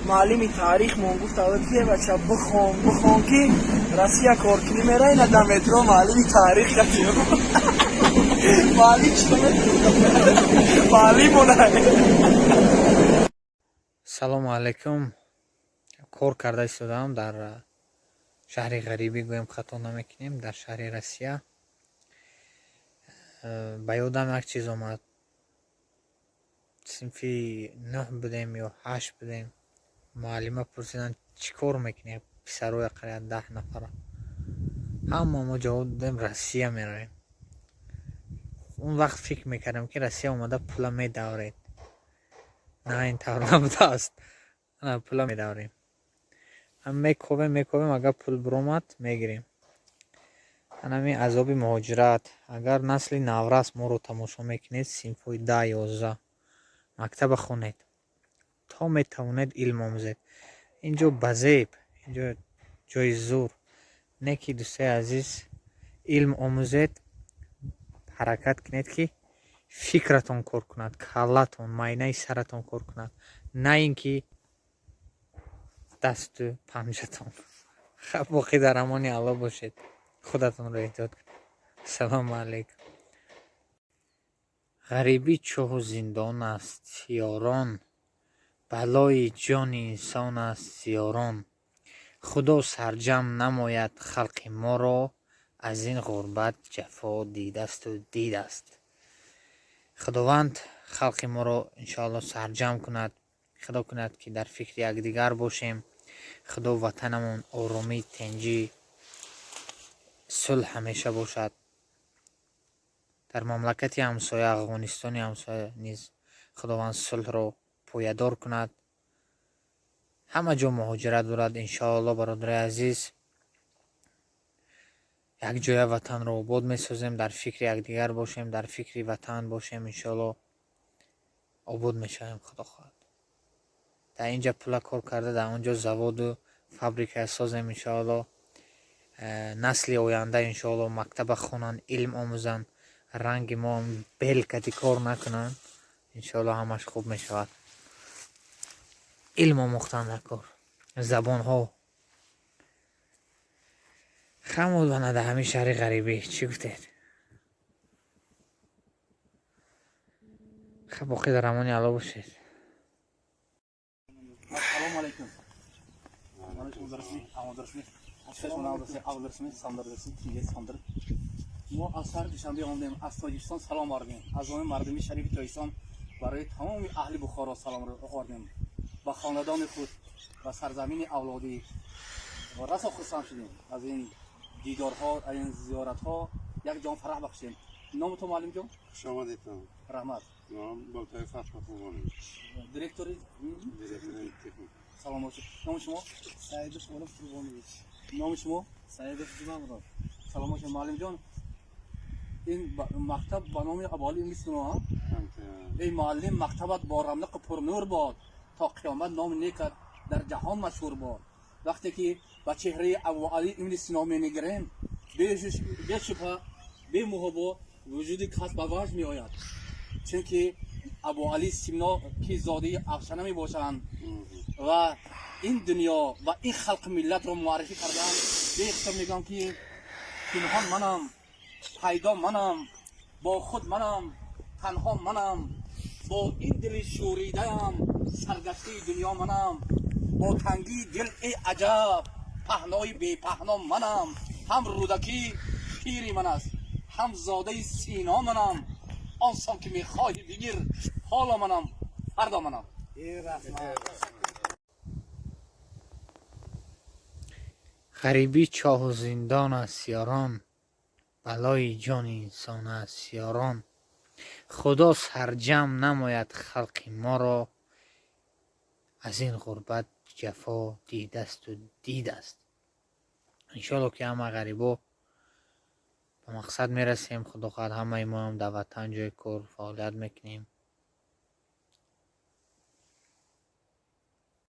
Муаллими таърихмон гуфта буд, ки бача, бихон, бихон, ки Россия кор кунӣ мерай. На, дар метро муаллими таърих катим. Муаллим чӣ муаллимона. Салому алайкум. Кор карда истодаам дар шаҳри ғарибӣ, гӯем, хато намекунем, дар шаҳри Россия. Ба ёдам як чиз омад. Синфи нӯҳ будем ё ҳашт будем, муаллима пурсиданд: «Чӣ кор мекунӣ, писароя?» Қариб 10 нафара ҳама мо ҷавоб додем: «Россия меравем». Он вақт фикр мекардем, ки Россия омада пула медавред. На, ин тавр набудааст. Пула медаврем, мековем, мековем, агар пул биромад, мегирем. Анами азоби муҳоҷират. Агар насли наврас моро тамошо мекунед, синфҳои 10, 11, мактаба хонед, то метавонед илм омӯзед. Инҷо базеб, инҷо ҷои зур не, ки, дӯстои азиз, илм омӯзед, ҳаракат кунед, ки фикратон кор кунад, каллатон, майнаи саратон кор кунад, на ин ки дасту панҷатон. Боқӣ дар амони Алло бошед, худатонро эҳтиёт кунед. Ассалому алайкум. Ғарибӣ чоҳу зиндон аст, ёрон, балои ҷони инсон аст, ёрон. Худо сарҷамъ намояд халқи моро, аз ин ғурбат ҷафо дидасту дидаст. Худованд халқи моро, иншоалло, сарҷамъ кунад. Худо кунад, ки дар фикри якдигар бошем. Худо ватанамон оромӣ, тинҷӣ, сулҳ ҳамеша бошад. Дар мамлакати ҳамсоя, Афғонистони ҳамсоя низ Худованд сулҳро поядор кунад. Ҳама ҷо муҳоҷират дорад. Иншоалло, бародарои азиз, якҷоя ватанро обод месозем. Дар фикри якдигар бошем, дар фикри ватан бошем, иншоалло, обод мешавем, Худо хоҳад. Дар инҷа пула кор карда, дар он ҷо заводу фабрика созем, иншоалло. Насли оянда, иншоалло, мактаба хонанд, илм омӯзанд, ранги мо белкати кор накунанд. Иншоалло, ҳамаш хуб мешавад. Илм омӯхтан дар кор, забонҳо хамуд вана дар ҳамин шаҳри ғарибӣ. Чӣ гуфтед? Хаб, боқӣ дар амони Алло бошед. Ассалому алайкум. Мо аз шаҳри Душанбе омадем, аз Тоҷикистон салом овардем. Аз номи мардуми шарифи Тоҷикистон барои тамоми аҳли Бухоро салом овардем. Ба хонадони худ, ба сарзамини авлодӣ. Ва расо хурсанд шудем аз ин дидорҳо, аз ин зиёратҳо, як ҷон фараҳ бахшидем. Номи ту, муаллимҷон? Хуш омадедтон. Раҳмат. Ном Болтаев Фарҳод Қурбонович. Директори? Директори техникум. Салом бошед. Номи шумо? Саидов Олим Қурбонович. Номи шумо? Саидов Ҷумамурод. Салом бошед, муаллимҷон. Ин мактаб ба номи Абуалӣ ибни Сино? Эй муаллим, мактабат бо равнақи пурнур бод, то қиёмат номи некат дар ҷаҳон машҳур бод. Вақте ки ба чеҳраи Абуалӣ ибни Сино менигарем, бешубҳа, бемуҳобо вуҷуди кас ба ваҷд меояд, чунки Абуалӣ Сино, ки зодаи Афшана мебошанд ва ин дунё ва ин халқи миллатро муаррифӣ карданд, беихтиёр мегӯям, ки пинҳон манам, пайдо манам, бо худ манам, танҳо манам, бо ин дили шӯридаам саргаштаи дунё манам, бо тангии дил, эй аҷаб, паҳнои бепаҳно манам, ҳам Рӯдакӣ пири ман аст, ҳам зодаи Сино манам, он сон ки мехоҳӣ бигир, ҳоло манам, фардо манам. Ғарибӣ чоҳу зиндон аст, ёрон, балои ҷони инсон аст, ёрон. Худо сарҷамъ намояд халқи моро, аз ин ғурбат ҷафо дидасту дидаст. Иншоалло, ки ҳама ғарибо ба мақсад мерасем. Худо хоҳад, ҳамаи моам дар ватан ҷои кор фаъолият мекунем.